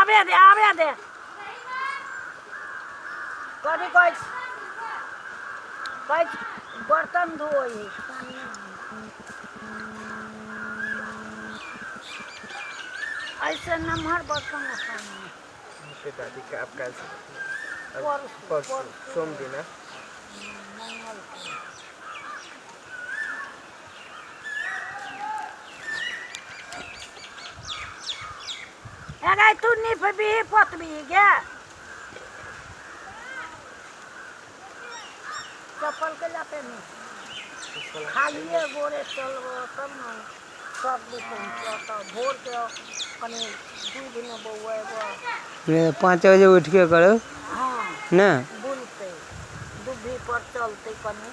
आबे दे आबे दे। कथी कहै कहै बर्तन धोइ पानी ऐसे नमहर बर्तन पानी। दादी का आप कल परसों सोम दिन है। मंगल अरे तू निपबी पोतबी गे चप्पल के लाते नहीं खालिए गोरे चलबो तब न सब पहुँचत भोर के कनी दूध न बउएबो। 5 बजे उठ के करो। हाँ ना बुलते दुभी पर चलते कनी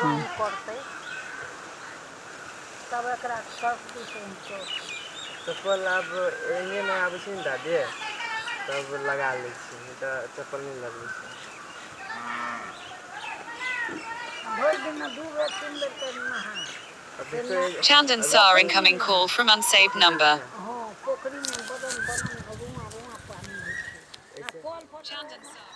रंग करते तब एकरा शक्ति पहुँचत। चप्पल आब एने नहि आबै छै ने दादी तब लगा लै छी, नहि तऽ चप्पल नहि लगबै छै। भरि दिन 2 बेर 3 बेर के नहा। Chandan Sar incoming call from unsaved number. हाँ पोखरी में बदन बदन रुआ रुआ पानी होइ छै। कल पर Chandan Sar